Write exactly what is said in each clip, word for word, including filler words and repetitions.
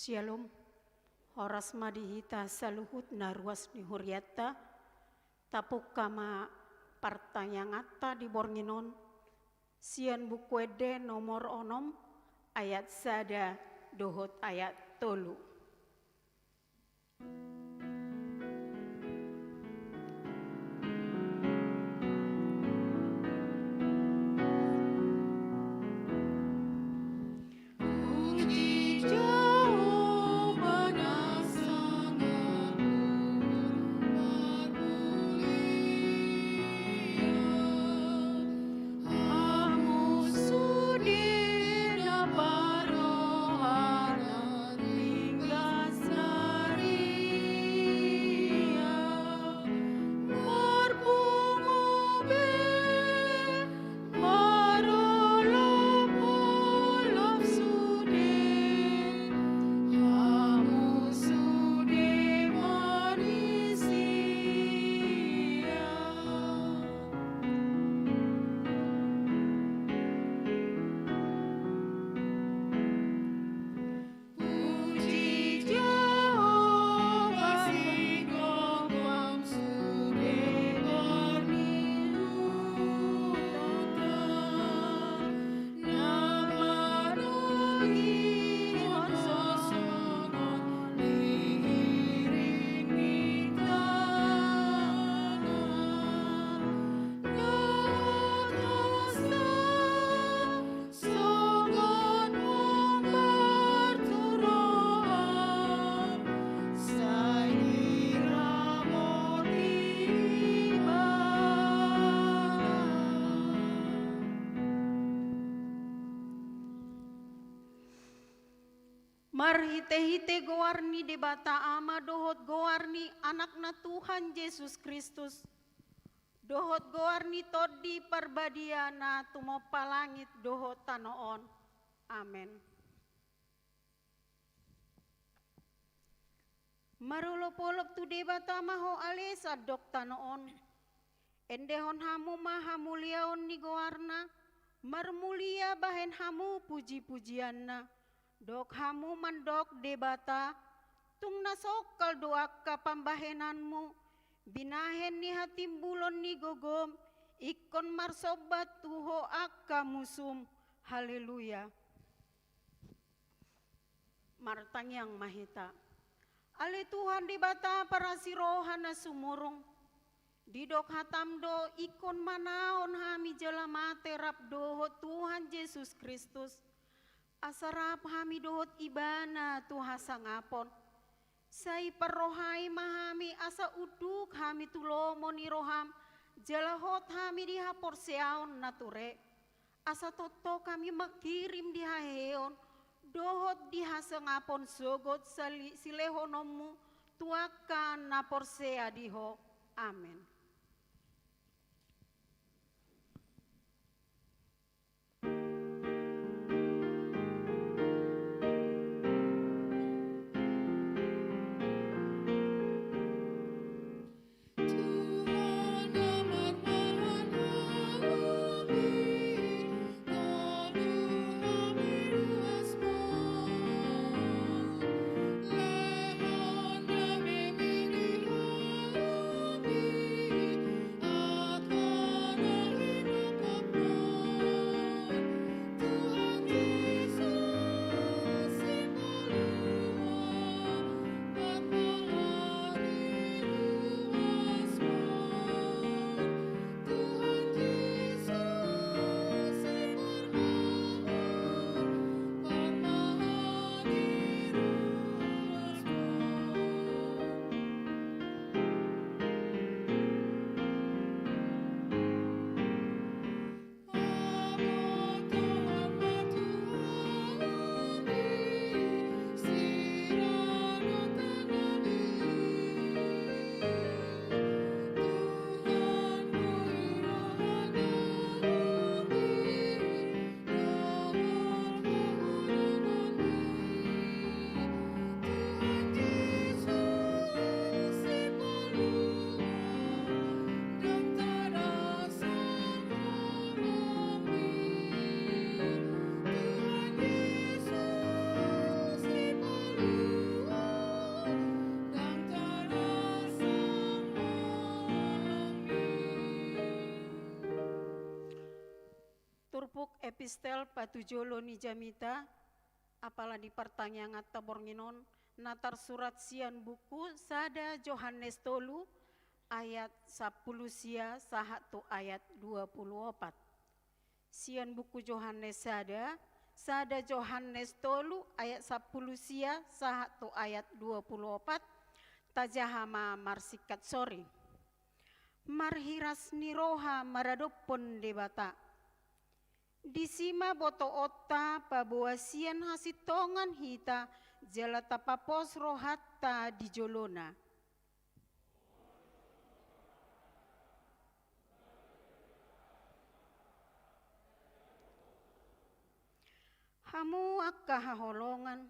Syalom. Horas ma di hita saluhutna ruas ni hurianta. Tapungka ma partangianganta di borngin on sian Buku Ende nomor onom, ayat sada dohot ayat tolu. Marhitehite goar ni Debata Ama dohot goar ni Anakna Tuhan Jesus Kristus, dohot goar ni Tondi Parbadia na tumompa langit dohot tano on. Amen. Marolopolop tu Debata ma ho ale sandok tano on. Endehon hamu ma hamuliaon ni goarna, marmulia bahen hamu pujipujianna. Dok hamu mandok Debata, tung na songkal do angka pambahenanmu, binahen ni hatimbulon ni gogom, ingkon marsomba tu ho angka musum. Haleluya. Martangiang ma hita. Ale Tuhan Debata parasi roha na sumurung, didok hatam do ingkon manaon hami jala mate rap dohot Tuhan Jesus Kristus, asa rap hami dohot Ibana tu hasangapon. Sai parrohai ma hami asa unduk hami tu lomo ni roham, jala hot hami di haporseaon na ture. Asa tongtong hami mangkirim di haheheon dohot di hasangapon sogot sali-, silehononmu tu angka na porsea di ho. Amen. Epistel patujolo ni jamita, apala di partangianganta borngin on, na tarsurat sian buku sada Johannes tolu ayat sampulu sia sahat tu ayat dua pulu opat. Sian buku Johannes sada, sada Johannes tolu ayat sampulu sia sahat tu ayat dua pulu opat, tajaha ma marsingkat sori. Marhiras ni roha maradophon Debata. Disi ma botoonta paboa sian hasintongan hita jala tapapos rohanta di jolona. Hamu angka haholongan,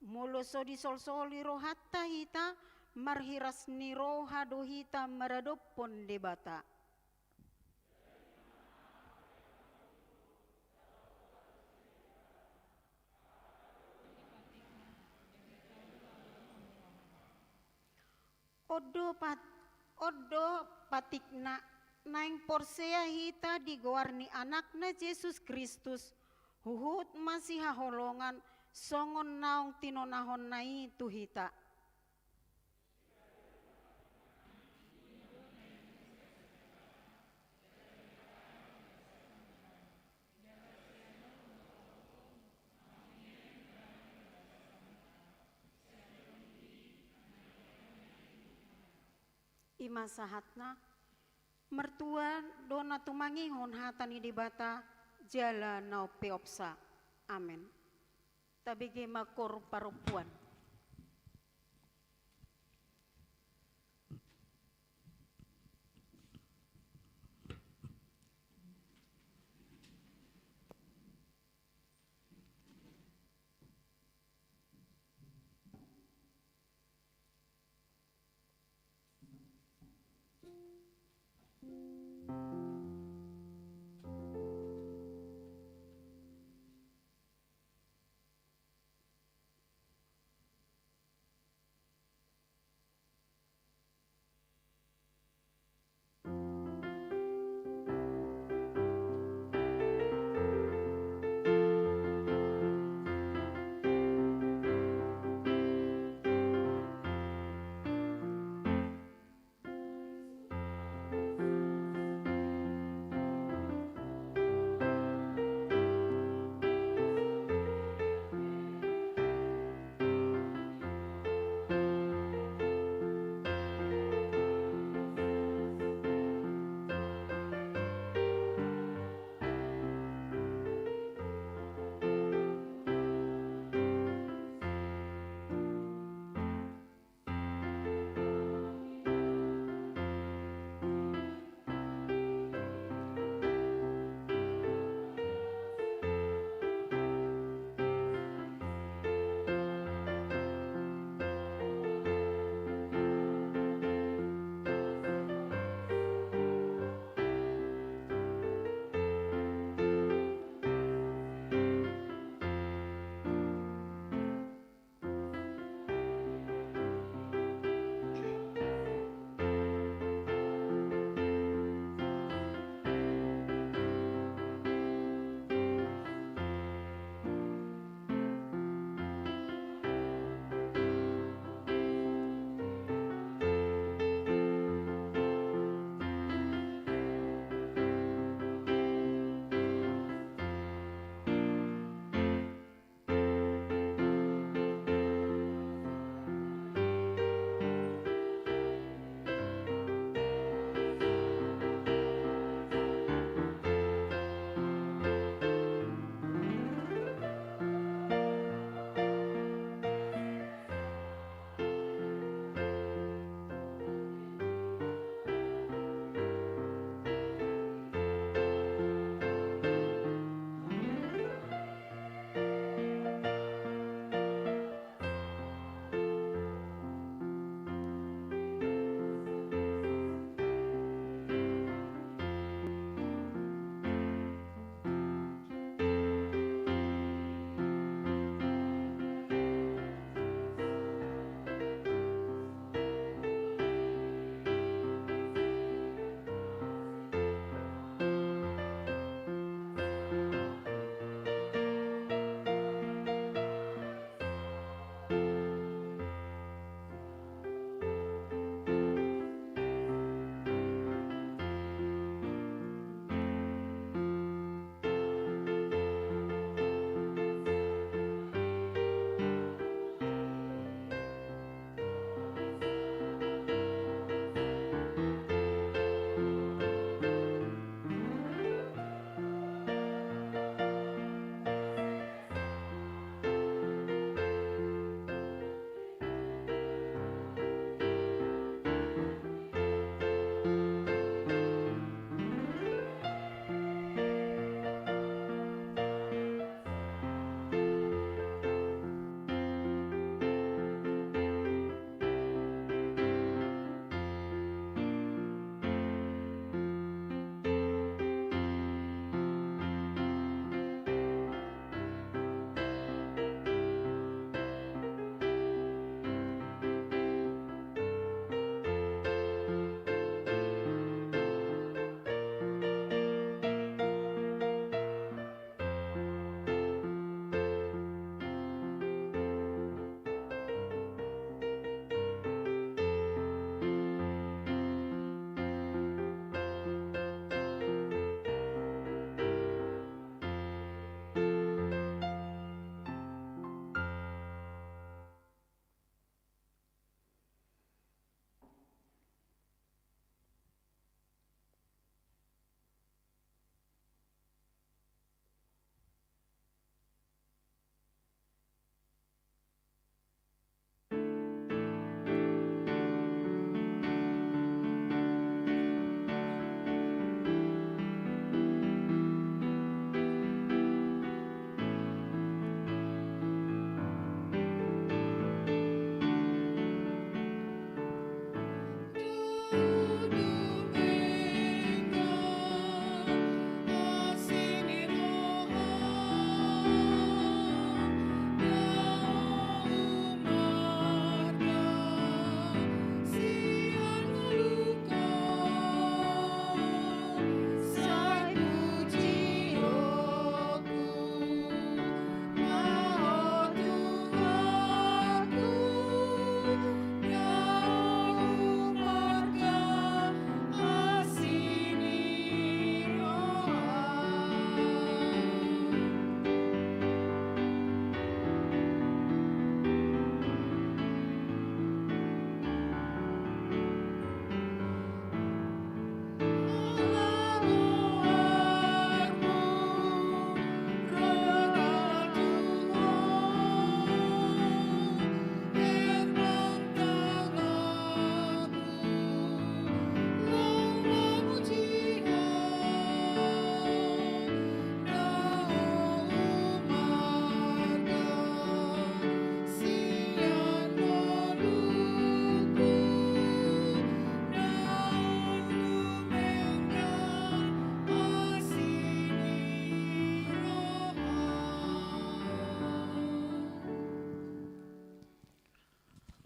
molo so disolsoli rohanta hita, marhiras ni roha do hita maradophon Debata. On do pat-, on do patikna, naeng porsea hita di goar ni Anakna Jesus Kristus, huhut ma sihaholongan songon naung tinonahonna i tu hita. I ma sahatna, martua do na tumangihon hata ni Debata jala na umpeopsa. Amen. Tabege ma koor parompuan.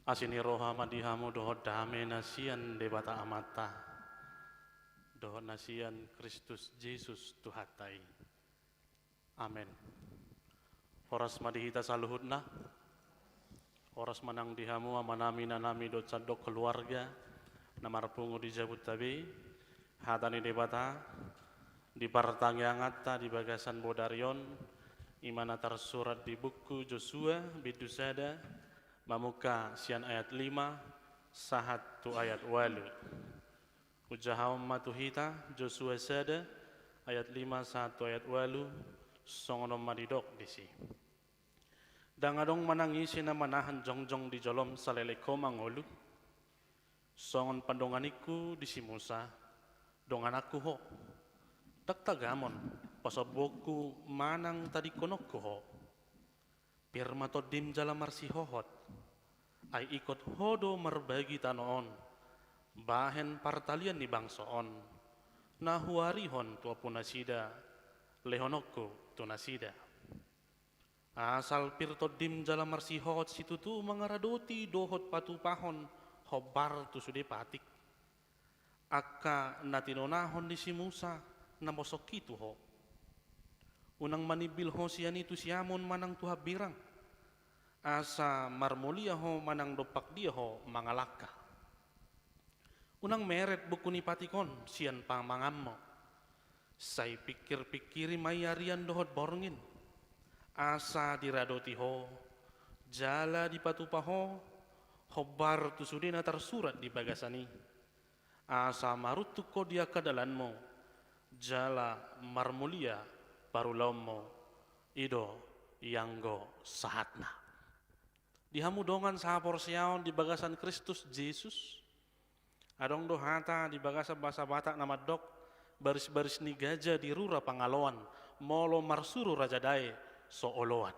Asi ni roha ma di hamu dohot dame na sian Debata Amanta, dohot na sian Kristus Jesus Tuhanta i. Amen. Horas ma di hita saluhutna. Horas ma nang di hamu amanami, inanami dohot sandok keluarga na marpungu di jabunta be. Hata ni Debata di partangianganta di bagasan bodari on, i ma na tarsurat di buku Josua bindu sada, mamungka sian ayat lima sahat tu ayat ualu. Hujahahon ma tu hita Josua sada ayat lima sahat tu ayat ualu. Songon on ma didok disi: Ndang adong manang ise na manahan jongjong di jolom saleleng ho mangolu. Songon pandonganingku di si Musa, dongananku ho. Ndang tagamon pasombuonku manang tadingkononku ho. Pir ma tondim jala marsihohot, ai ingkon ho do marbagi tano on bahen partalian ni bangso on, na huarihon tu ompunasida lehononku tu nasida. Asal pir tondim jala marsihohot situtu mangaradoti dohot patupahon hombar tu sude patik, angka na tinonahon ni si Musa na mosok i tu ho. Unang manimbil ho sian i tu siamun manang tu hambirang, asa marmulia ho manang dompak dia ho mangalangka. Unang meret buku ni patik on sian pamanganmu. Sai pingkirpingkiri ma i arian dohot borngin, asa diradoti ho jala dipatupa ho hombar tu sude na tarsurat di bagasan i, asa maruntung ho di angka dalanmu jala marmulia parulaonmu. I do i anggo sahatna. Di hamu dongan sahaporseaon di bagasan Kristus Jesus, adong do hata di bagasan bahasa Batak na mandok: Barisbaris ni gaja di rura pangaloan, molo marsuru raja dae so oloan.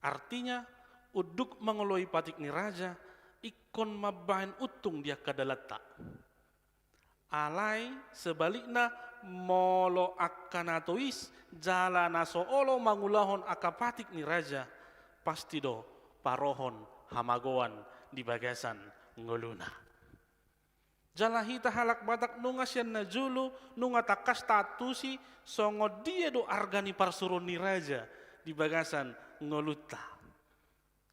Artinya, unduk mangoloi patik ni raja ingkon mambahen untung di angka dalanta. Alai sebalikna, molo angka na tois jala na so olo mangulahon angka patik ni raja, pasti do parohon hamagoan di bagasan ngoluna. Jala hita halak Batak nunga sian na jolo nunga tangkas taantusi songon dia do arga ni parsuruon ni raja di bagasan ngolunta.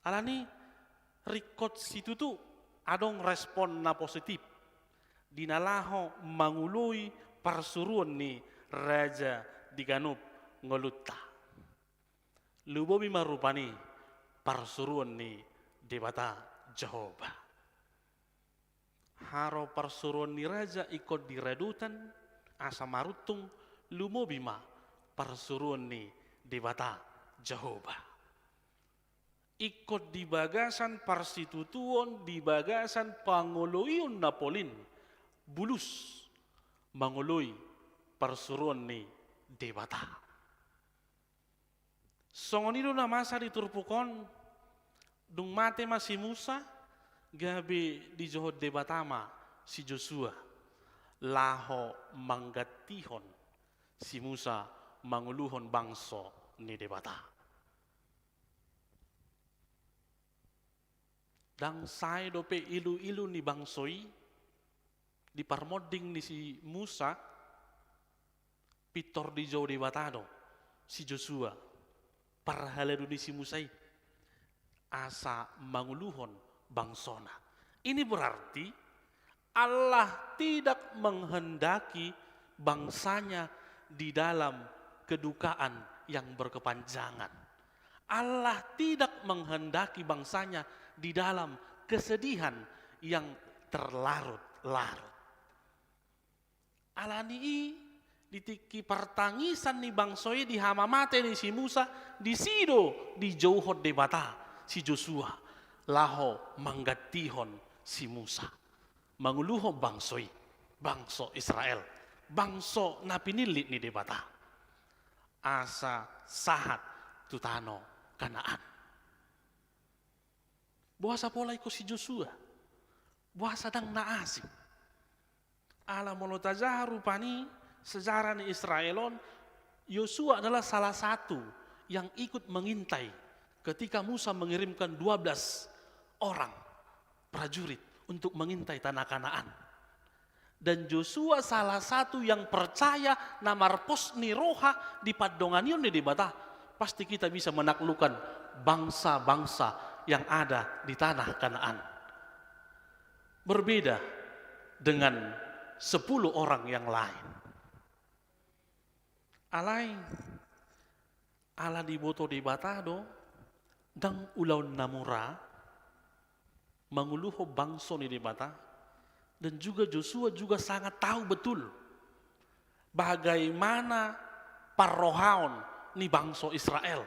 Alani, ringkot situtu adong respon na positif di na laho mangoloi parsuruon ni raja di ganup ngolunta. Lumobi ma rupani parsuruon ni Debata Jahowa. Haroro parsuruon ni raja ingkon diradotan asa maruntung, lumobi ma parsuruon ni Debata Jahowa. Ingkon di bagasan parsitutuon, di bagasan pangoloion na polin, bulus mangoloi parsuruon ni Debata. Songon i do na masa di turpuk on, dung mate ma si Musa, gabe dijouhon Debata ma si Josua laho manggantihon si Musa manguluhon bangso ni Debata. Ndang sae dope iluilu ni bangso i di parmonding ni si Musa, pintor dijou Debata do si Josua, parhalado ni si Musa i, asa manguluhon bangsona. Ini berarti Allah tidak menghendaki bangsanya di dalam kedukaan yang berkepanjangan. Allah tidak menghendaki bangsanya di dalam kesedihan yang terlarut-larut. Alani i, di tingki partangisan ni bangso i di hamamate ni si Musa, disi do dijouhon Debata si Josua laho manggantihon si Musa manguluhon bangso i, bangso Israel, bangso na pinillit ni Debata, asa sahat tu tano Kanaan. Boasa pola ingkon si Josua? Boasa ndang na asing? Ala molo tajaha rupani sejarah ni Israel on, Yosua adalah salah satu yang ikut mengintai ketika Musa mengirimkan dua belas orang, prajurit, untuk mengintai tanah Kanaan. Dan Josua salah satu yang percaya na marpos ni roha di pandonganion ni Debata, pasti kita bisa menaklukkan bangsa-bangsa yang ada di tanah Kanaan. Berbeda dengan sepuluh orang yang lain. Alai, ala diboto Debata do, ndang ulaon na mura, manguluhon bangso ni Debata, dan juga Josua juga sangat tahu betul bagaimana parrohaon ni bangso Israel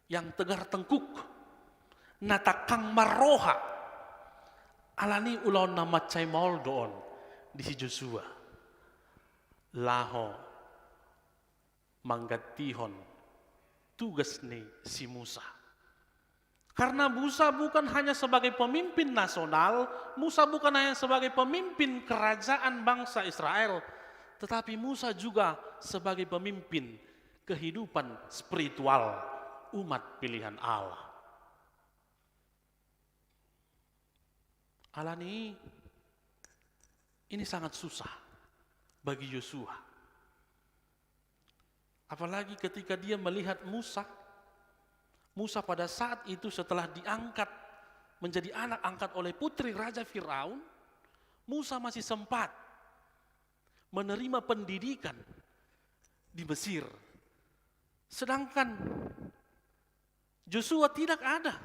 yang tegar tengkuk, na tangkang marroha. Alani ulaon na mansai maol do on di si Josua laho manggantihon tugas ni si Musa. Karena Musa bukan hanya sebagai pemimpin nasional, Musa bukan hanya sebagai pemimpin kerajaan bangsa Israel, tetapi Musa juga sebagai pemimpin kehidupan spiritual umat pilihan Allah. Alani ini sangat susah bagi Yosua. Apalagi ketika dia melihat Musa. Musa pada saat itu setelah diangkat menjadi anak angkat oleh putri Raja Firaun, Musa masih sempat menerima pendidikan di Mesir. Sedangkan Josua tidak ada.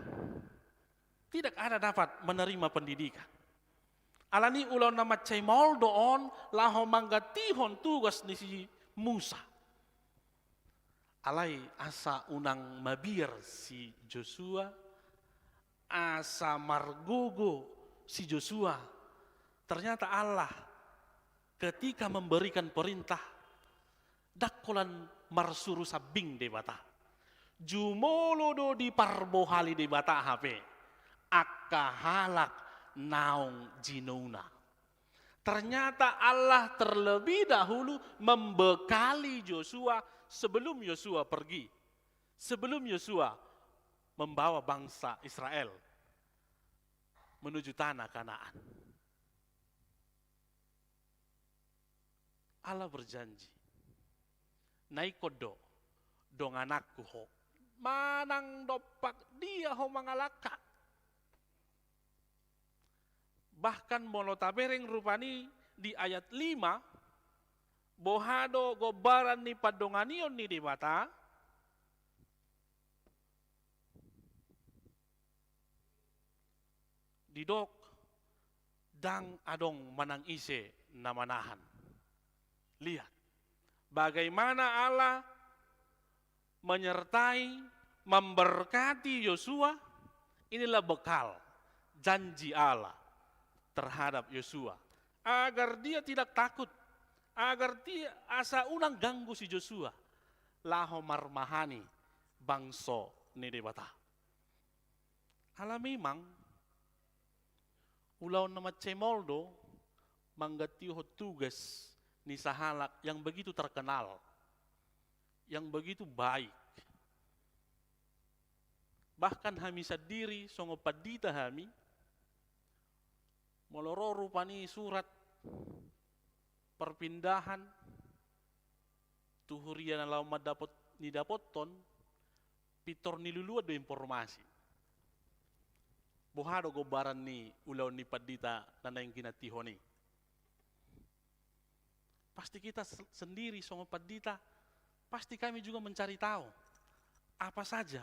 Tidak ada dapat menerima pendidikan. Alani ulaon na mansai maol do on laho manggantihon tugas ni si Musa. Alai asa unang mabiar si Josua, asa margogo si Josua. Ternyata Allah ketika memberikan perintah, ndang holan marsuru sambing Debata. Jumolo do diparbohali Debata hape angka halak naung jinouna. Ternyata Allah terlebih dahulu membekali Yosua sebelum Yosua pergi. Sebelum Yosua membawa bangsa Israel menuju tanah Kanaan. Allah berjanji, na ingkon do dongananku ho, manang dompak dia ho mangalangka. Bahkan molo tabereng rupani di ayat lima, boha do gombaran ni pandonganion ni Debata, didok, ndang adong manang ise na manahan. Lihat, bagaimana Allah menyertai, memberkati Yosua, inilah bekal janji Allah terhadap Yosua. Agar dia tidak takut, agar dia asa unang ganggu si Josua, laho marmahani bangso ni Debata. Ala memang, ulaon na mansai maol do, manggantihon tugas ni sahalak yang begitu terkenal, yang begitu baik. Bahkan hami sandiri, songon pandita hami, molo ro rupani surat perpindahan, tu huria na laho mandapot, nidapothon, pintor niluluan do informasi. Boha do gombaran ni ulaon ni pandita na naeng ginantihon i. Pasti kita se-, sendiri songon pandita, pasti kami juga mencari tahu apa saja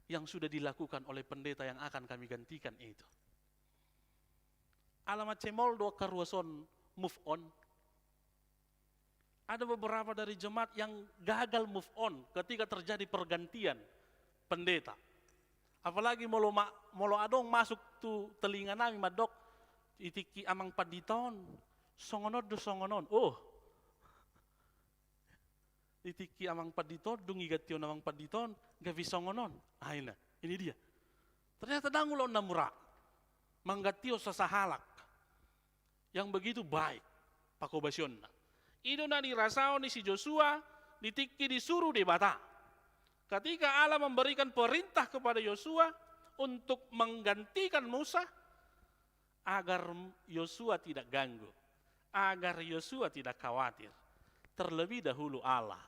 yang sudah dilakukan oleh pendeta yang akan kami gantikan itu. Ala mansai maol do angka ruas on move on. Ada beberapa dari jemaat yang gagal move on ketika terjadi pergantian pendeta. Apalagi molo ma-, molo adong masuk tu telinga nami mandok, di tingki amang pandita on, songon on do songon on. Oh. Di tingki amang pandita on, dung diganti on amang pandita on, gabe songon on. Ah, ina, ini dia. Ternyata ndang ulaon na mura. Manggantihon sasahalak yang begitu baik pangobasionna. I do na nirasaon ni si Josua di tingki disuru Debata. Ketika Allah memberikan perintah kepada Yosua untuk menggantikan Musa, agar Yosua tidak ganggu, agar Yosua tidak khawatir. Terlebih dahulu Allah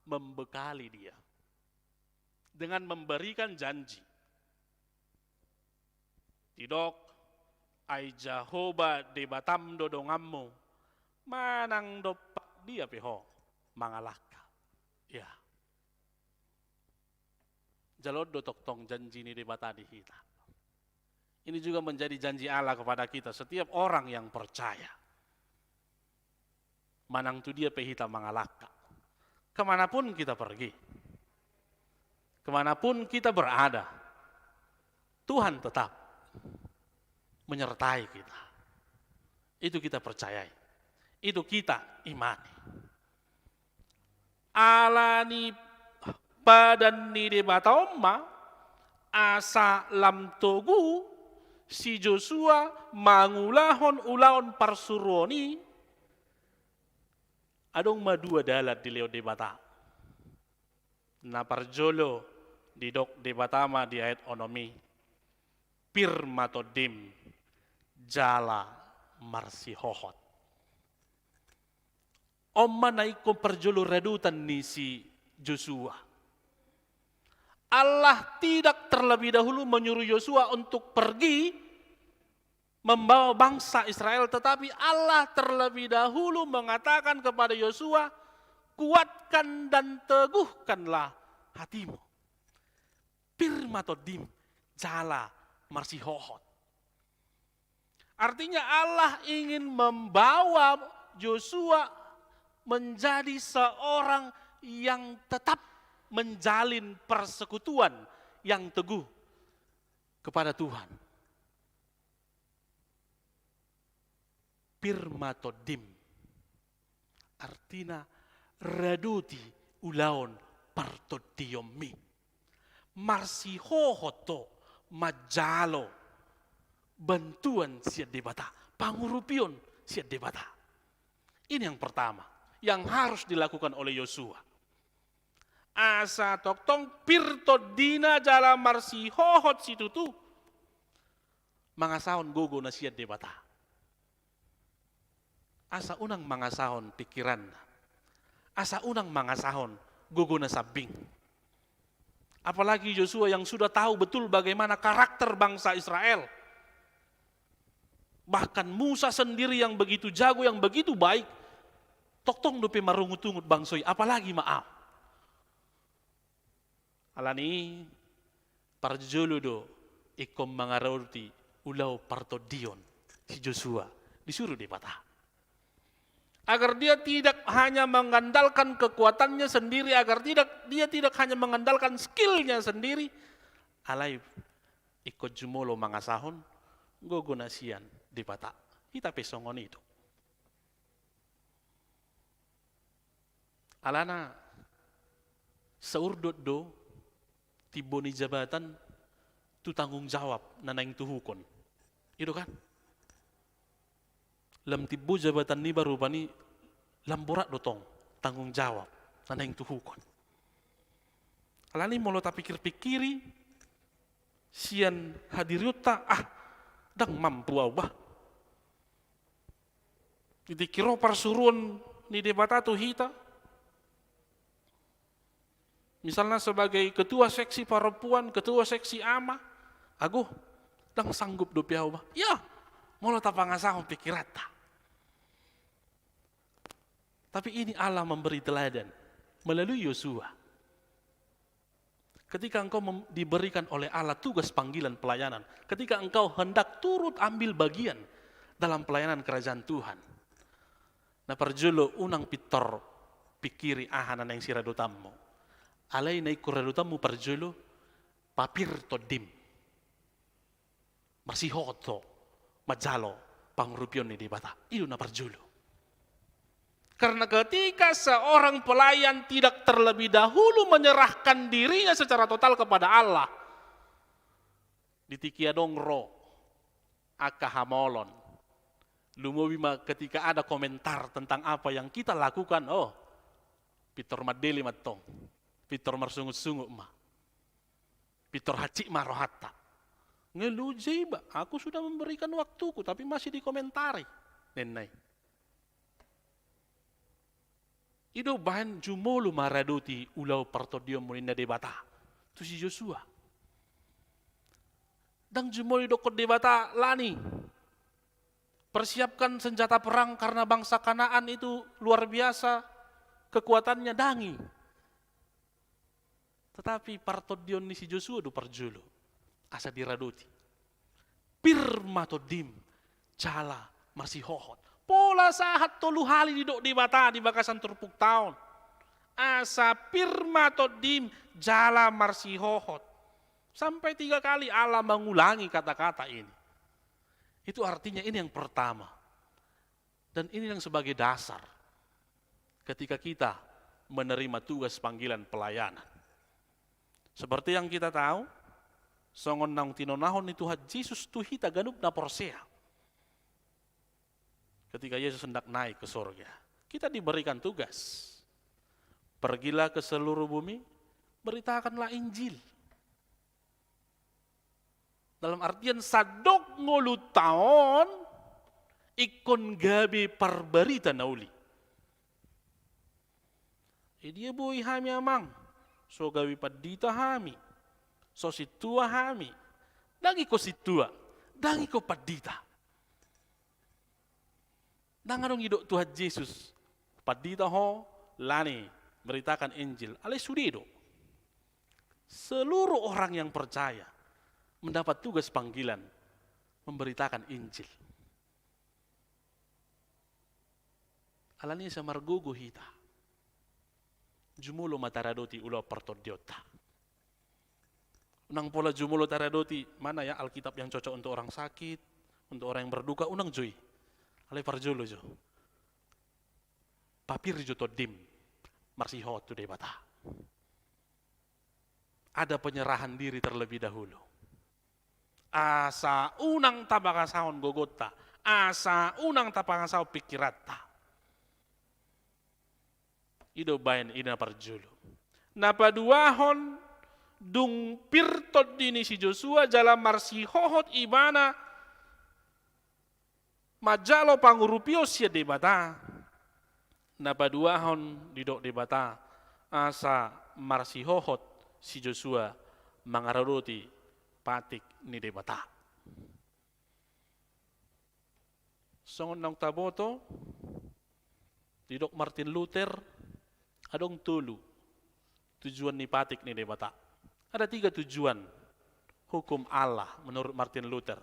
membekali dia dengan memberikan janji. Didok, ai Jahowa Debatam do donganmu, manang dompak dia pe ho mangalangka. Ya. Jalo do tongtong janji ni Debata di hita. Ini juga menjadi janji Allah kepada kita, setiap orang yang percaya. Manang tu dia pe hita mangalangka. Kemanapun kita pergi, kemanapun kita berada, Tuhan tetap menyertai kita. Itu kita percayai. Itu kita imani. Ala ni padan ni Debata on ma, asa lam togu si Josua mangulahon ulaon parsuruon i, adong ma dua dalan dilehon Debata. Na parjolo didok Debata ma di ayat onom i, pir ma tondim jala marsihohot. On ma na ingkon parjolo radotan ni si Josua. Allah tidak terlebih dahulu menyuruh Yosua untuk pergi membawa bangsa Israel, tetapi Allah terlebih dahulu mengatakan kepada Yosua, "Kuatkan dan teguhkanlah hatimu." Pir ma tondim jala marsihohot. Artinya, Allah ingin membawa Yosua menjadi seorang yang tetap menjalin persekutuan yang teguh kepada Tuhan. Pir ma tondim. Artina, radoti ulaon partondionmi. Marsihohot ho manjalo bantuan sian Debata, pangurupion sian Debata. Ini yang pertama yang harus dilakukan oleh Yosua. Asa tongtong pir tondina jala marsihohot situtu mangasahon gogo na sian Debata. Asa unang mangasahon pikiranna. Asa unang mangasahon gogo na sambing. Apalagi Yosua yang sudah tahu betul bagaimana karakter bangsa Israel. Bahkan Musa sendiri yang begitu jago, yang begitu baik, tongtong dope marungut-ungut bangso i, apalagi ma ahu. Alani i, parjolo do ingkon mangaradoti ulaon partondion si Josua, disuruh Debata. Agar dia tidak hanya mengandalkan kekuatannya sendiri, agar tidak, dia tidak hanya mengandalkan skillnya sendiri, alai ingkon jumolo mangasahon gogo na sian Debata. Hita pe songon i do. Alana, saurdot do timbo ni jabatan tu tanggung jawab na naeng tuhukon. I do kan? Lam timbo jabatan niba rupani, lam borat do tong tanggung jawab na naeng tuhukon. Alani molo tapikir-pikiri sian hadirionta, ah, ndang mampu ahu bah. Di tingki ro parsuruon ni Debata tu hita, misalna sebagai ketua seksi parompuan, ketua seksi ama, ago, ndang sanggup dope ahu bah. Ya, molo tapangasahon pikiranta. Tapi ini Allah memberi teladan melalui Yosua. Ketika engkau mem-, diberikan oleh Allah tugas panggilan pelayanan, ketika engkau hendak turut ambil bagian dalam pelayanan kerajaan Tuhan, na parjolo unang pintor pikiri aha na naeng siradotanmu. Alai na ingkon radotanmu parjolo, papir tondim. Marsihohot ho manjalo pangurupion ni Debata. I do na parjolo. Karena ketika seorang pelayan tidak terlebih dahulu menyerahkan dirinya secara total kepada Allah, di tingki adong ro angka hamaolon. Lumobi ma ketika ada komentar tentang apa yang kita lakukan, oh, pintor mandele ma tong, pintor marsungut-sungut ma. Pintor hansit ma rohanta. Ngeluh iba, "Aku sudah memberikan waktuku, tapi masih dikomentari," ninna i. I do umbahen jumolo maradoti ulaon partondionmu, ninna Debata tu si Josua. Ndang jumolo didokkon Debata, "Lani, persiapkan senjata perang karena bangsa Kanaan itu luar biasa kekuatannya," ndang i. Tetapi partondion ni si Josua do parjolo asa diradoti. "Pir ma tondim jala marsihohot." Pola sahat tolu hali didok Debata di bagasan turpukta on. Asa pir ma tondim jala marsihohot. Sampai tiga kali Allah mengulangi kata-kata ini. Itu artinya ini yang pertama. Dan ini yang sebagai dasar ketika kita menerima tugas panggilan pelayanan. Seperti yang kita tahu, songon naung tinonahon ni Tuhan Jesus tu hita ganup na porsea. Ketika Yesus hendak naik ke surga, kita diberikan tugas. "Pergilah ke seluruh bumi, beritakanlah Injil." Dalam artian, sandok ngolunta on ingkon gabe parbarita na uli. "Di dia boi hami, Amang? So gabe pandita hami, so sintua hami." Ndang ingkon sintua, ndang ingkon pandita. Ndang adong didok Tuhan Jesus, "Pandita ho, lani, beritakan Injil." Alai sude do. Seluruh orang yang percaya mendapat tugas panggilan memberitakan Injil. Alani i asa margogo hita. Jumolo ma taradoti ulaon partondionta. Unang pola jumolo taradoti, mana ya Alkitab yang cocok untuk orang sakit, untuk orang yang berduka, unang jo i. Alai parjolo jo, papir jo tondim marsihohot tu Debata. Ada penyerahan diri terlebih dahulu. Asa unang tapangasahon gogonta, asa unang tapangasahon pingkiranta. I do baen i na parjolo. Na paduahon, dung pir tondi ni si Josua jala marsihohot ibana manjalo pangurupion sian Debata, na paduahon didok Debata asa marsihohot si Josua mangaradoti patik ni Debata. Songon naung taboto, didok Martin Luther, adong tolu tujuan ni patik ni Debata. Ada tiga tujuan hukum Allah menurut Martin Luther.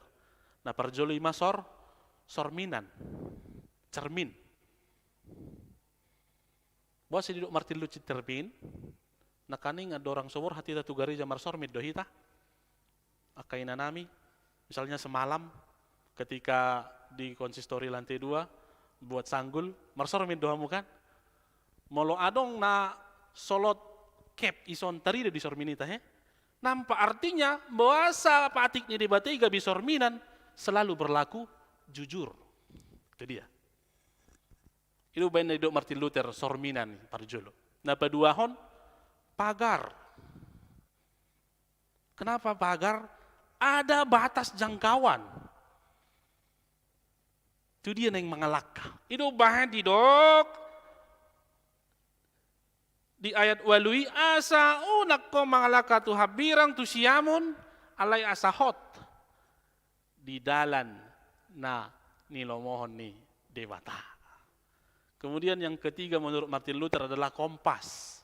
Na parjolo i ma sor-, sorminan, cermin. Boasa didok Martin Luther cermin? Nangkaning andorang so borhat hita tu gareja marsormin do hita. Angka inanami, misalnya semalam ketika di konsistori lantai dua buat sanggul, marsormin do hamu kan? Molo adong na solot kep ison, tarida di sormin i tahe. Nampak, artinya boasa patik ni Debata i gabe sorminan, selalu berlaku jujur. Itu dia. I do baen na didok Martin Luther sorminan parjolo. Na paduahon, pagar. Kenapa pagar? Ada batas jangkauan. Itu dia naeng mangalangka. I do baen didok di ayat ualu i, asa unang ho mangalangka tu hambirang tu siamun, alai asa hot di dalan na nilomohon ni Debata. Kemudian yang ketiga menurut Martin Luther adalah kompas.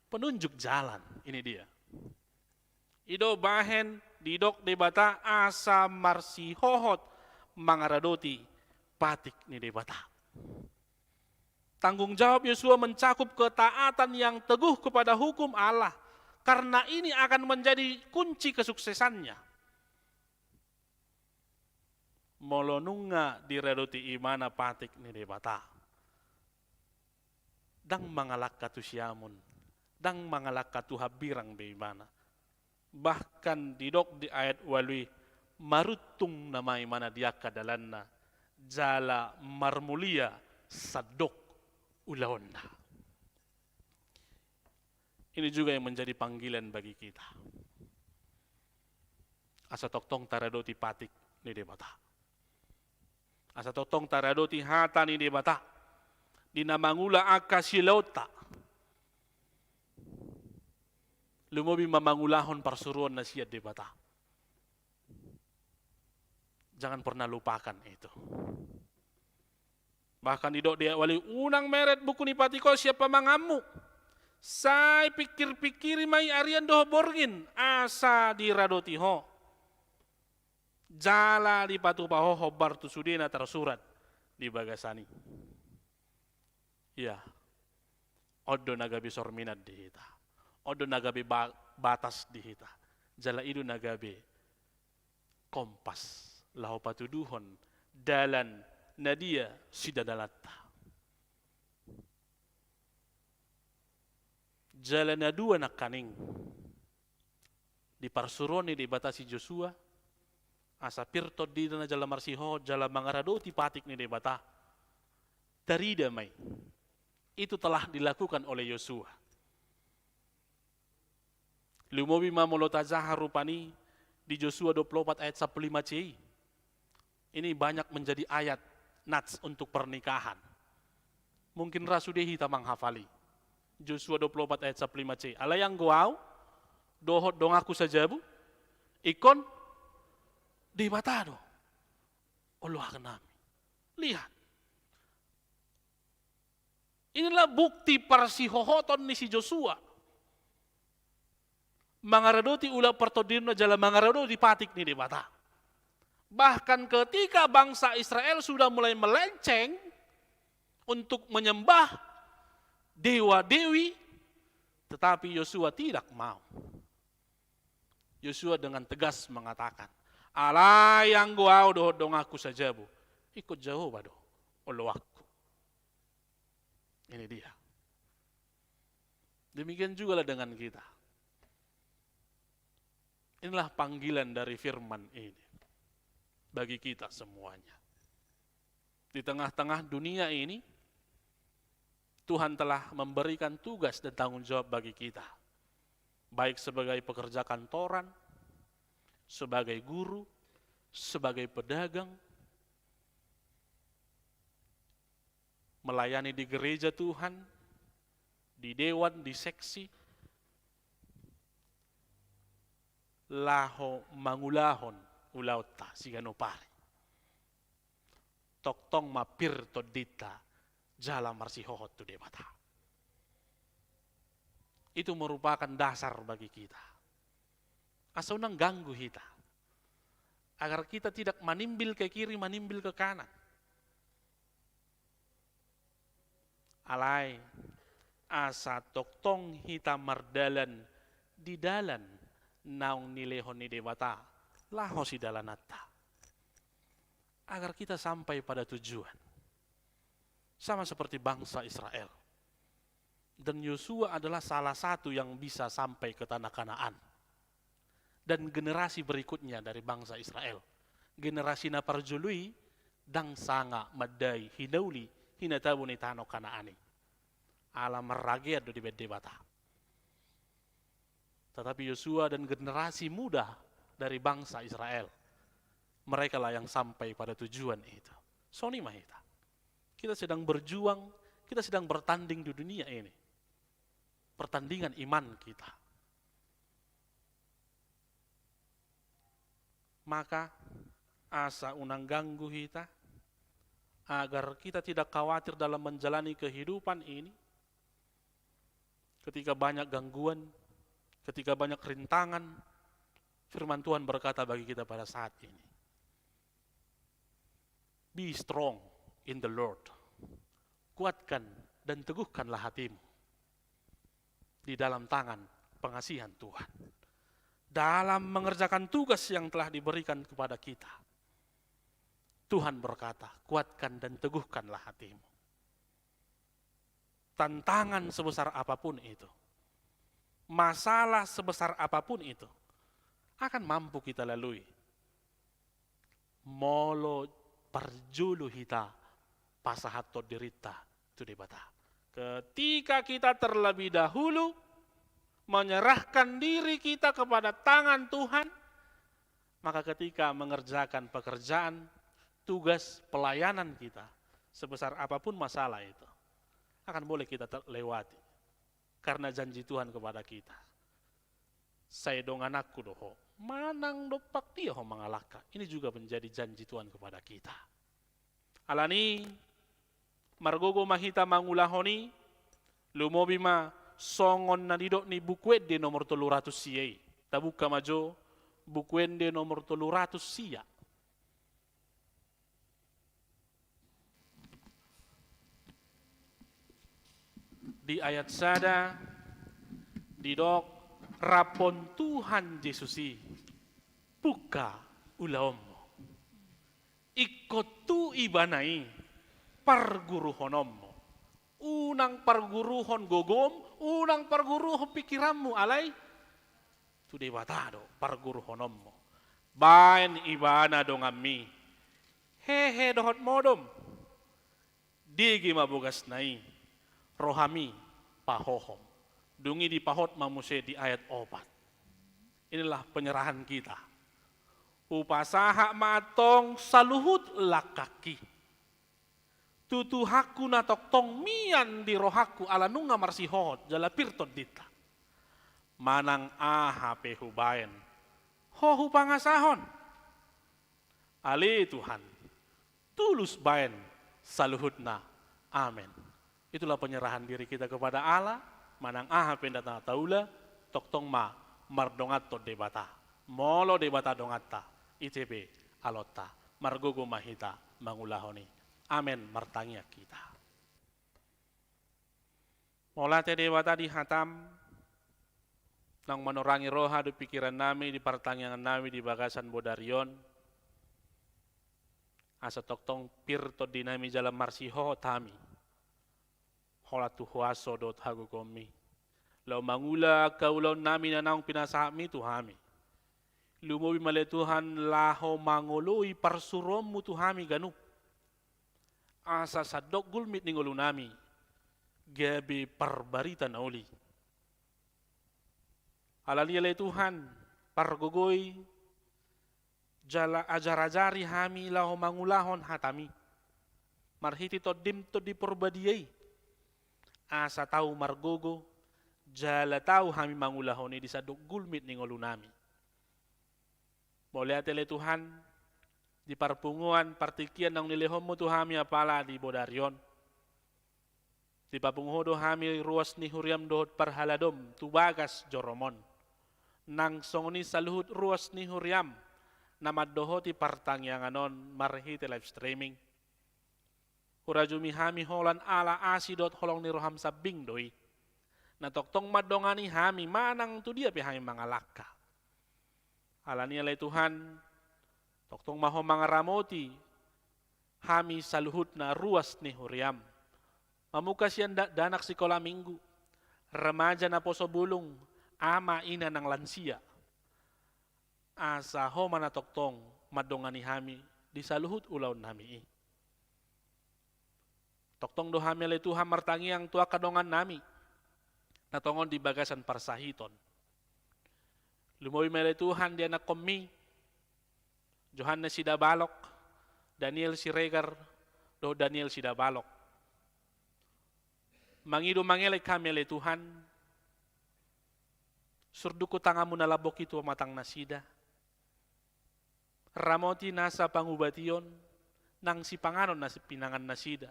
Penunjuk jalan, ini dia. I do baen didok Debata asa marsihohot mangaradoti patik ni Debata. Tanggung jawab Yosua mencakup ketaatan yang teguh kepada hukum Allah, karena ini akan menjadi kunci kesuksesannya. Molo nunga diradoti ibana patik ni Debata, ndang mangalangka tu siamun, ndang mangalangka tu hambirang be ibana. Bahkan didok di ayat ualu i, maruntung nama ibana di angka dalanna, jala marmulia sandok ulaonna. Ini juga yang menjadi panggilan bagi kita. asa tongtong taradoti patik ni Debata. Asa tongtong taradoti hata ni Debata di na mangula angka siulaonta. Lumobi ma mangulahon parsuruon na sian Debata. Jangan pernah lupakan itu. Bahkan didok di ayat ualu, unang meret buku ni patik on sian pamanganmu. Sai pingkir-pingkiri ma i arian dohot borngin, asa diradoti ho. Jala dipatupa ho hombar tu sude na tarsurat di bagasan i. Ia, on do na gabe sorminan di hita. On do na gabe ba-, batas di hita. Jala i do na gabe kompas laho patuduhon dalan na dia sidadalanta. Jala na dua nangkaning, di parsuruon ni Debata si Josua, asa pir tondina jala marsihohot jala mangaradoti patik ni Debata. Tarida ma i. Itu telah dilakukan oleh Yosua. Lumobi ma molo tajaha rupani di Josua dua puluh opat ayat sampulu lima C i. Ini banyak menjadi ayat nats untuk pernikahan. Mungkin ra sude hita manghafali Josua dua puluh opat ayat sampulu lima C. Alai anggo au dohot donganku sajabu, ingkon Debata do oloan nami. Lihat. Inilah bukti parsihohoton ni si Josua. Mangaradoti ulaon partondionna jala mangaradoti patik ni Debata. Bahkan ketika bangsa Israel sudah mulai melenceng untuk menyembah dewa-dewi, tetapi Yosua tidak mau. Yosua dengan tegas mengatakan, alai anggo au dohot donganku sajabu, ingkon Jahowa do oloanku. Ini dia. Demikian jugalah dengan kita. Inilah panggilan dari firman ini bagi kita semuanya. Di tengah-tengah dunia ini, Tuhan telah memberikan tugas dan tanggung jawab bagi kita, baik sebagai pekerja kantoran, sebagai guru, sebagai pedagang, melayani di gereja Tuhan, di dewan, di seksi, laho mangulahon ulaonta siganup ari. Tongtong ma pir tondinta jala marsihohot tu Debata. Itu merupakan dasar bagi kita. Asa unang ganggu hita. Agar kita tidak manimbil ke kiri, manimbil ke kanan. Alai, asa tongtong hita mardalan di dalan naung nilehon ni Debata laho sidalananta. Agar kita sampai pada tujuan. Sama seperti bangsa Israel. Dan Yosua adalah salah satu yang bisa sampai ke tanah Kanaan. Dan generasi berikutnya dari bangsa Israel. Generasi na parjolo i ndang sanga mandai hinauli, hinatabo ni tano Kanaan i. Ala marragean do dibaen Debata. Tetapi Yosua dan generasi muda dari bangsa Israel, merekalah yang sampai pada tujuan itu. Songon i ma hita. Kita sedang berjuang, kita sedang bertanding di dunia ini. Pertandingan iman kita. Maka, asa unang ganggu hita, agar kita tidak khawatir dalam menjalani kehidupan ini. Ketika banyak gangguan, ketika banyak rintangan, firman Tuhan berkata bagi kita pada saat ini, "Be strong in the Lord." Kuatkan dan teguhkanlah hatimu di dalam tangan pengasihan Tuhan. Dalam mengerjakan tugas yang telah diberikan kepada kita, Tuhan berkata, "Kuatkan dan teguhkanlah hatimu." Tantangan sebesar apapun itu, masalah sebesar apapun itu, akan mampu kita lalui molo parjolo hita pasahathon dirinta tu Debata. Ketika kita terlebih dahulu menyerahkan diri kita kepada tangan Tuhan, Maka ketika mengerjakan pekerjaan, tugas, pelayanan kita, sebesar apapun masalah itu, akan boleh kita terlewati. Karena janji Tuhan kepada kita. Sai dongananku do ho. Manang dompak dia ho mangalangka. Ini juga menjadi janji Tuhan kepada kita. Alani, margogo ma hita mangulahon i, lumobi ma songon na nidok ni Buku Ende nomor tolu ratus sia i. Tabuka ma jo, Buku Ende nomor tolu ratus sia. Di ayat sada, didok, rap on Tuhan Jesus i, pungka ulaonmu. Ingkon tu Ibana i parguruhononmu. Unang parguruhon gogom, unang parguruhon pikiranmu, alai tu Debata do parguruhononmu. Baen Ibana donganmi, hehe dohot modom. Dege ma bogasna i, rohami pahohom. Dung i dipahot ma muse di ayat opat. Inilah penyerahan kita. Hupasahat ma antong saluhut langkangki. Tu Tuhanku na tongtong mian di rohangku ala nunga marsihot jala pir tondinta. Manang aha pe hubaen, ho hupangasahon. Ale Tuhan, tulus baen saluhutna. Amen. Itulah penyerahan diri kita kepada Allah, manang aha pe na taula, tongtong ma mardonganhon Debata. Molo Debata donganta, ise pe alonta. Margogo ma hita mangulahon i. Amen, martangiang hita. Mauliate Debata di hatam, naung manorangi roha dohot pikiran nami di partangiangan nami di bagasan bodari on, asa tongtong pir tondi nami jala marsihot hami holan tu huaso dohot hagogoonmi. Laho mangula angka ulaon nami na naung pinasahatmi tu hami. Lumobi ma ale Tuhan laho mangoloi parsuruonmu tu hami ganup. Asa sandok gulmit ni ngolu nami gabe parbarita na uli. Alani ale Tuhan, pargogoi jala ajar-ajari hami laho mangulahon hatami. Marhite Tondim Tondi Porbadia i. Asa tau margogo, jala tau hami mangulahon i di sandok gulmit ni ngolu nami. Mauliate ale Tuhan, di parpunguan partingkian naung nilehonmu tu hami apala di bodari on. Dipapungu ho do hami ruas ni huriam dohot parhaladom tu bagas jorom on. Nang songon i saluhut ruas ni huriam na mandohoti partangiangan on marhite live streaming. Hurajumi hami holan ala asi dohot holong ni roham sambing do i. Na tongtong mandongani hami manang tu dia pe hami mangalangka. Alani ale Tuhan, tongtong ma ho mangaramoti hami saluhutna ruas ni huriam. Mamungka sian da-, dakdanak sikola minggu, remaja naposo bulung, ama ina nang lansia. Asa ho ma na tongtong mandongani hami di saluhut ulaon nami i. Tongtong do hami ale Tuhan martangiang tu angka dongan nami na tongon di bagasan parsahiton. Lumobi ma ale Tuhan di anakkonmi, Johannes Sidabalok, Daniel Siregar, dohot Daniel Sidabalok. Mangido mangelek hami ale Tuhan, surdukku tanganmu na lambok i tu pamatang nasida. Ramoti nasa pangubation, nang sipanganon na pinangan nasida.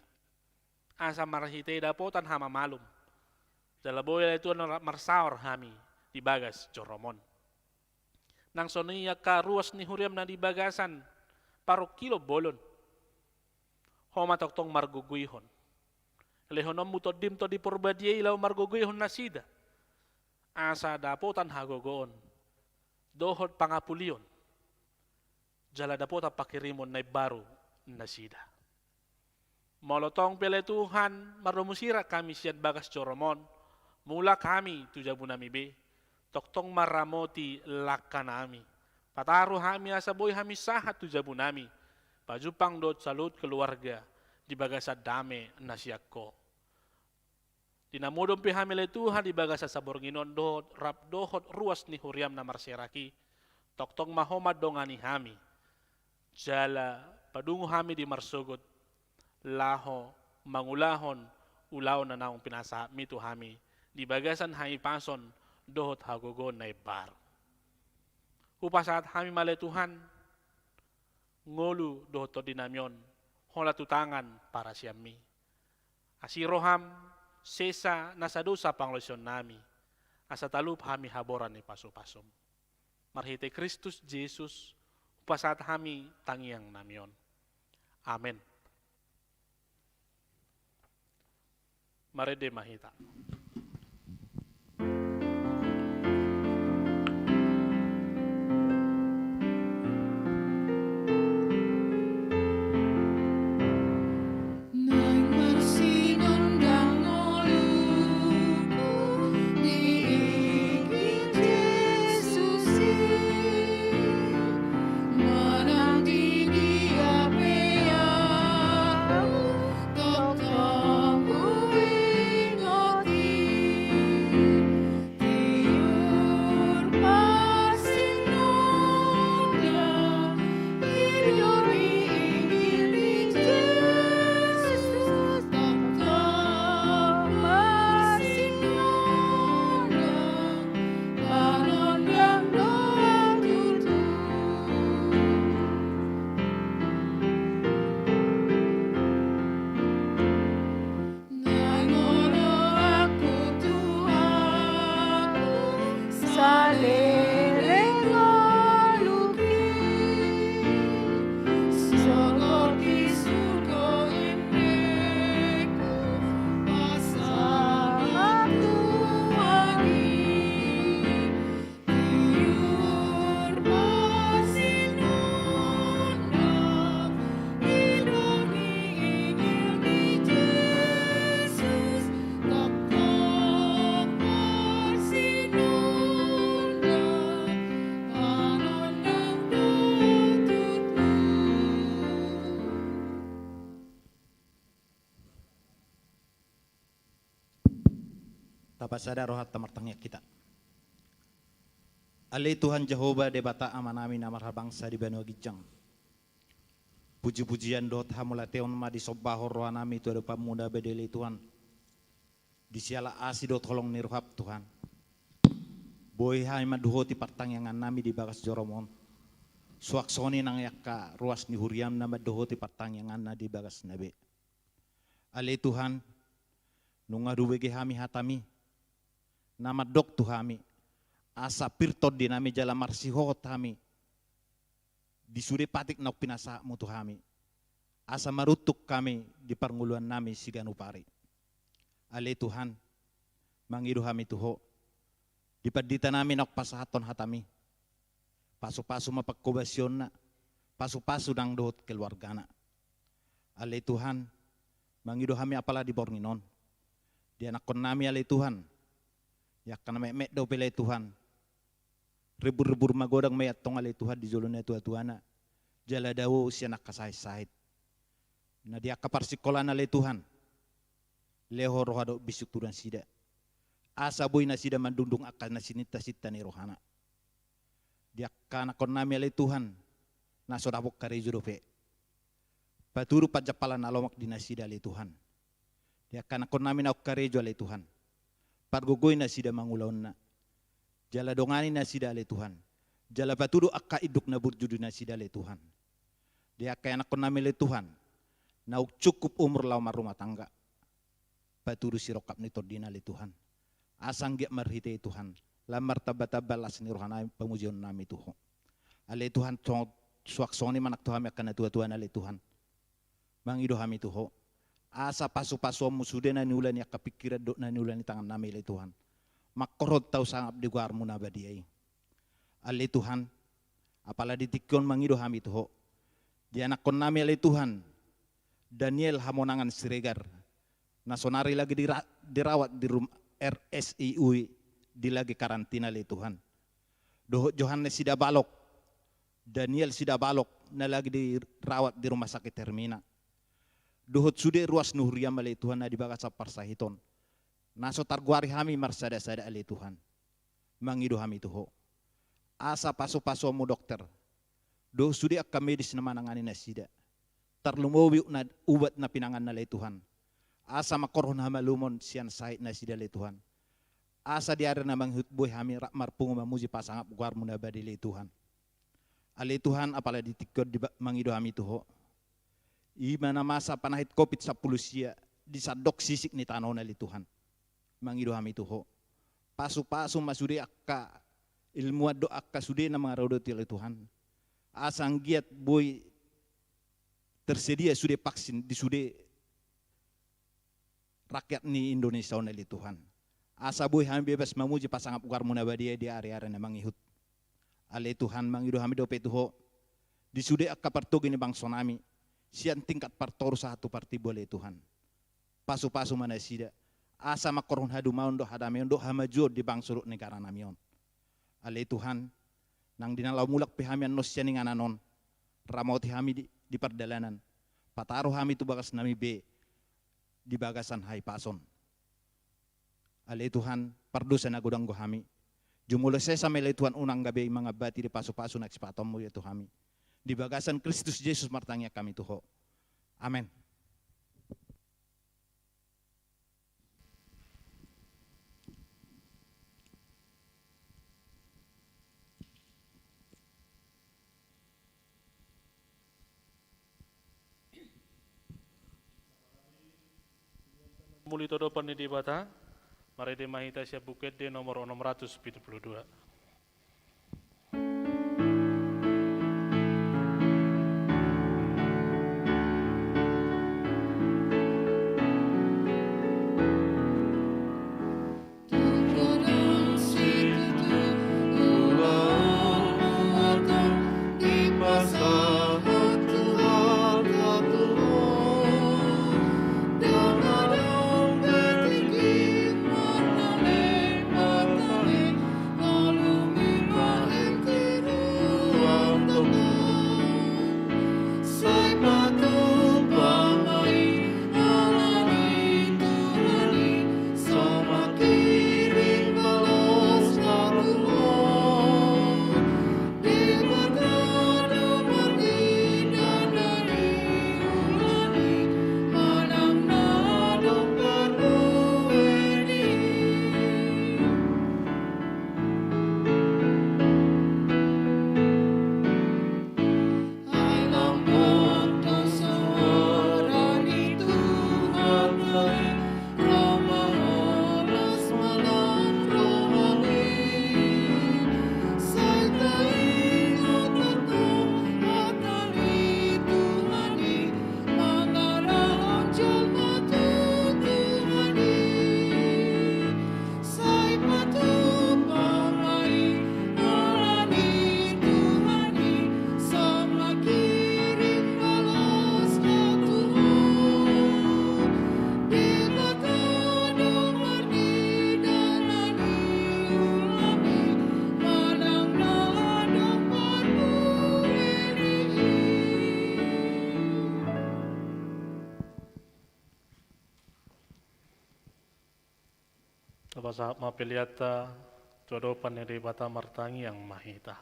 Asa marhite i dapotan hamamalum. Jala boi ale Tuhan marsaor hami di bagas jorom on. Nang songon i angka ruas ni huriam na di bagasan parungkilon bolon. Ho ma tongtong margogoihon. Lehononmu Tondim Tondi Porbadia i laho margogoihon nasida. Asa dapotan hagogoon. Dohot pangapulion. Jala dapotan panghirimon na imbaru nasida. Molo tong pe ale Tuhan, mardomu sirang hami sian bagas jorom on, mulak hami tu jabu nami be, tongtong ma ramoti langka nami. Pataru hami asa boi hami sahat tu jabu nami, pajumpang dohot saluhut keluarga di bagasan dame na sian ho. Di na modom pe hami ale Tuhan di bagasan saborngin on dohot, rap dohot ruas ni huriam na marserak i, Tongtong ma Ho mandongani hami, jala padungo hami di marsogot, laho mangulahon ulaon na naung pinasahatMi tu hami di bagasan hahipason dohot hagogoon na imbaru. Hupasahat hami ma ale Tuhan, ngolu dohot tondinami on, holan tu tangan parasianMi. Asi rohaM, sesa nasa dosa pangalaosionnami, asa talup hami haboran ni pasupasu. Marhite Kristus Jesus, hupasahat hami tangiangnami on. Amen. Marende ma hita. Naeng marsinondang ngoluku di inggil Jesus i, manang di dia pe ahu, tongtong huingot i. Tiur marsinondang, i do di inggil ni Jesus, tongtong marsinondang, manondang do tutu. Naeng olo aku tu ahu saleleng ngoluku i, songon di surgo indeku, pasahat tu ahu i. Tiur marsinondang, i do di inggil ni Jesus, tongtong marsinondang, manondang do tutu. Tapasada rohanta, martangiang hita. Ale Tuhan Jahowa, Debata Amanami na marhabangsa di banua ginjang, pujipujian dohot hamauliateon ma disombahon rohanami tu adopanMu na badia, ale Tuhan, di siala asi dohot holong ni rohaM, Tuhan. Boi hami mandohoti partangiangannami di bagas joroM on, suang songon i nang angka ruas ni huriaM na mandohoti partangianganna di bagasna be. Ale Tuhan, nunga hubege hami hataMi, na mandok tu hami, asa pir tondinami jala marsihohot hami di sude patik naung pinasahatMu tu hami, asa maruntung hami di parngoluannami siganup ari. Ale Tuhan, mangido hami tu Ho, di panditanami naung pasahathon hataMi, pasupasu ma pangkobasionna, pasupasu nang dohot keluargana. Ale Tuhan, mangido hami apala di borngin on, di anakkonnami, ale Tuhan, i angka na metmet dope, ale Tuhan, rimbur-rimbur magodang ma i antong, ale Tuhan, di jolo ni natuatuana, jala dao sian angka sahit-sahit. Na di angka parsingkolaan, ale Tuhan, lehon roha dohot bisuk tu nasida, asa boi nasida mandungdung angka na sininta-sinta ni rohana. Di angka anakkonnami, ale Tuhan, na so dapot karejo dope, patudu panjampalan na lomak di nasida, ale Tuhan. Di angka anakkonnami naung karejo, ale Tuhan, pargogoi nasida mangulahonna, jala dongani nasida, ale Tuhan, jala patudu angka induk na burju di nasida, ale Tuhan. Di angka anakkonnami, ale Tuhan, naung cukup umur laho marrumah tangga, patudu sirongkap ni tondina, ale Tuhan, asa anggiat marhite i, Tuhan, lam martamba-tamba las ni rohanami pamujionnami tu Ho. Ale Tuhan, so-, suang songon i ma nang tu hami angka natuatuana, ale Tuhan, mangido hami tu Ho, asa pasu-pasuonMu sude na niula ni angka pingkiran dohot na niula ni tangannami, ale Tuhan, mangkorhon tau sangap di goarMu na badia i. Ale Tuhan, apala di tingki on mangido hami tu Ho, di anakkonnami, ale Tuhan, Daniel Hamonangan Siregar, na sonari lagi dira-, dirawat di rum-, R S I U I, di lagi karantina, ale Tuhan. Dohot Johannes Sidabalok, Daniel Sidabalok, na lagi dirawat di Rumah Sakit Hermina. Dohot sude ruas ni huriaM, ale Tuhan, na di bagasan parsahiton, na so targoari hami marsada-sada, ale Tuhan, mangido hami tu Ho, Asa pasupasu Hamu dokter dohot sude angka medis na manangani nasida. Tarlumobi na ubat na pinanganna ale Tuhan. Asa mangkorhon hamalumon sian sahit nasida ale Tuhan. Asa di ari na mangihut boi hami rap marpungu mamuji pasangap goarMu na badia ale Tuhan. Ale Tuhan, apala di tingki on diba-, mangido hami tu Ho. I ma na masa panahit covid sampulu sia di sandok sisik ni tano on ale Tuhan. Mangido hami tu Ho. Pasupasu ma sude angka ilmuwan dohot angka sude na mangaradoti ale Tuhan. Asa anggiat boi tersedia sude vaksin di sude rakyat ni Indonesia on ale Tuhan. Asa boi hami bebas mamuji pasangap goarMu na badia di ari-ari na mangihut. Ale Tuhan, mangido hami dope tu Ho. Di sude angka partogi ni bangso nami. Sian tingkat partoru sahat tu partimbo ale Tuhan. Pasupasu ma nasida. Asa mangkorhon hadumaon dohot hadameon dohot hamajuon di bangso dohot negara nami on. Ale Tuhan, nang di na laho mulak pe hami annon sian inganan on. Ramoti hami di, di pardalanan. Pataru hami tu bagas nami be di bagasan hahipason. Ale Tuhan, pardosa na godang do hami. Jumolo sesa ma ale Tuhan unang gabe mangambati di pasupasu na sipatonMu ia tu hami. Di bagasan Kristus Jesus martangiang hami tu Ho. Amen. Muli tu adopan ni Debata, marende ma hita sian Buku Ende nomor onom ratus pitu pulu dua. Tapasahat ma peleanta tu adopan ni Debata, martangiang ma hita.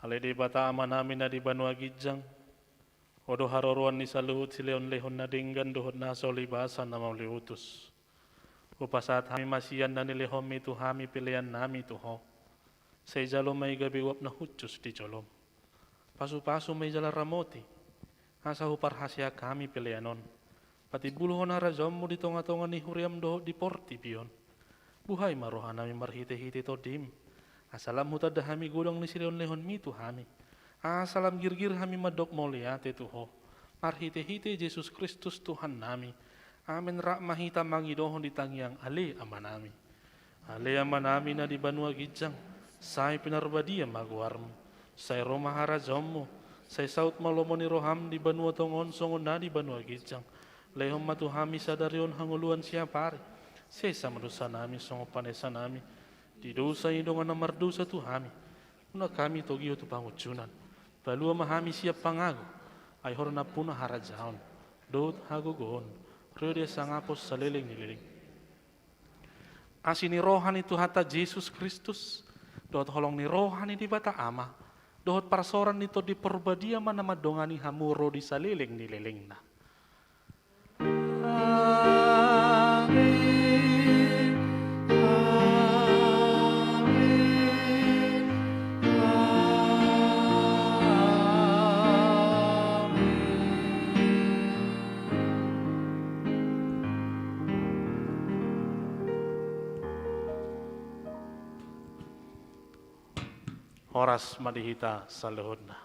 Ale Debata Amanami na di banua ginjang, Ho do haroroan ni saluhut silehonlehon na denggan dohot na so libasan na mauliutus. Hupasahat hami ma sian na nilehonMi tu hami peleannami tu Ho. Sai jalo ma i gabe uap na hushus di joloM. Pasupasu ma i jala ramoti, asa huparhaseang hami pelean on. Patimbulhon harajaonMu di tongatonga ni huriaM dohot di portibi on. Buhai ma rohanami marhitehite TondiM, asa lam hutanda hami godang ni silehonlehonMi tu hami, asa lam girgir hami mandok mauliate tu Ho, marhitehite Jesus Kristus Tuhannami. Amen. Rap ma hita mangidohon di tangiang Ale Amanami. Ale Amanami na di banua ginjang, sai pinarbadia ma goarMu, sai ro ma harajaonMu, sai saut ma lomo ni rohaM di banua tonga on songon na di banua ginjang. Lehon ma tu hami sadari on hangoluan siapari. Sesa ma dosanami songon panesanami di dosa ni dongan na mardosa tu hami. Unang hami togihon tu pangunjunan. Palua ma hami sian pangago. Ai Ho do nampuna harajaon dohot hagogoon ro di hasangapon saleleng ni leleng. Asi ni roha ni Tuhanta Jesus Kristus, dohot holong ni roha ni Debata Ama, dohot parsaoran ni Tondi Parbadia ma na mandongani hamu ro di saleleng ni lelengna. Horas ma di hita saluhutna.